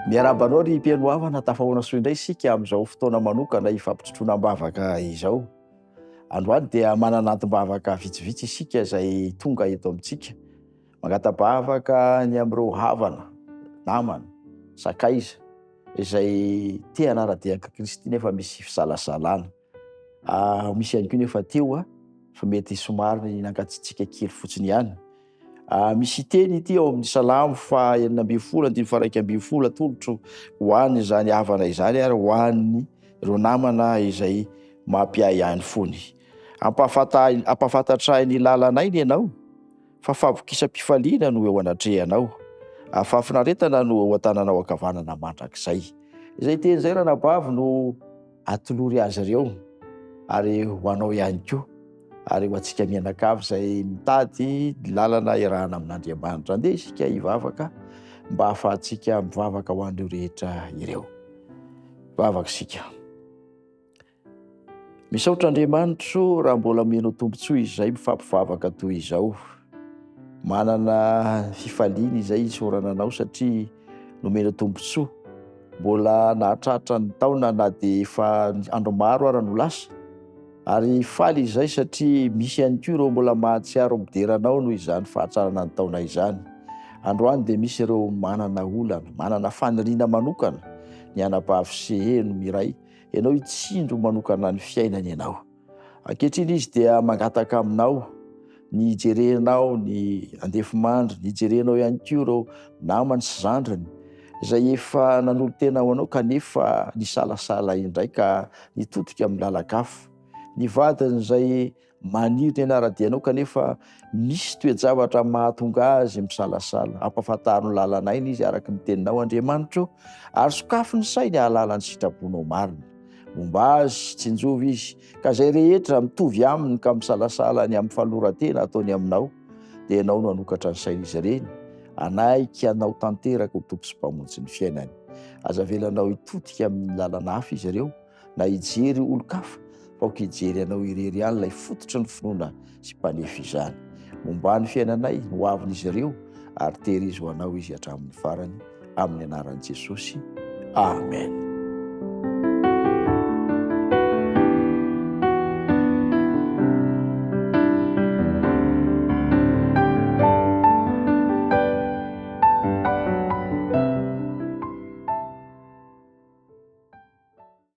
Miarahaba anao ry mpihaino havana, tafahoana soa indray isika amin'izao fotoana manokana hifampitrotroana am-bavaka izao. Androany dia manana antom-bavaka vitsivitsy isika izay tonga eto amintsika. Mangata-bavaka ny amin'ireo havana, namana, sakaiza izay te hanara-dia an'i Kristy nefa misy fisalasalana. Ah, misy ihany koa nefa teo fa mety somary nangatsiatsiaka kely fotsiny ihany. Ah, misy teny ity ao amin'ny Salamo faha 16 andininy faha 11 atolotro ho an'izany havana izany ary ho an'ireo namana izay mampiahiahy ny fony. Ampahafantatra ahy ny lalanay ny ianao, fa fahavokisam-pifaliana no eo anatrehanao, ary fahafinaretana no eo an-tananao ankavanana mandrakizay. Izay teny izay ranabavy no atolory azy ireo ary ho anao ihany koa ary ho antsika mianakavy izay mitady ny lalana iarahana amin'Andriamanitra. Andeha isika hivavaka mba hahafahantsika mivavaka ho an'ireo rehetra ireo. Vavaka isika. Misaotra Andriamanitro raha mbola omenao tombontsoa izay mifampivavaka toy izao. Manana fifaliana izay isaorana anao satria nomena tombontsoa. Mbola nahatratra ny taona na dia efa andro maro ara no lasa. Ary faly izay satria misy ihany koa ireo mbola mahatsiaro midera anao noho izany fahatrarana ny taona izany. Androany dia misy ireo manana olana, manana faniriana manokana ny anabavy Seheno Miray Ianao hitsindro manokana ny fiainany ianao. Ankehitriny izy dia mangataka aminao ny hijerenao ny andefimandry, ny hijerenao ihany koa ireo namany sy zandriny izay efa nanolo-tena ho anao kanefa nisalasala indray ka nitodika amin'ny lalan-kafa. Ny vadiny izay Maniry ny hanara-dia anao kanefa misy toe-javatra mahatonga azy misalasala. Ampahafantaro ny lalan'aina izy araka ny teninao, Andriamanitro, ary sokafy ny sainy hahalala ny sitraponao marina. Momba azy, tsinjovy izy, ka izay rehetra mitovy aminy ka misalasala ny amin'ny fanoloran-tena ataony aminao, dia ianao no hanokatra ny sain'izy ireny, hanaiky anao tanteraka ho Tompo sy Mpamonjy ny fiainany. Aza avelanao hitodika amin'ny lalana hafa izy ireo, na hijery olon-kafa fa aoka hijery anao irery ihany ilay fototry ny finoana sy mpanefy izany. Momba ny fiainanay, ny hoavin'izy ireo ary tehirizo ho anao izy hatramin'ny farany, amin'ny anaran'i Jesosy. Amen.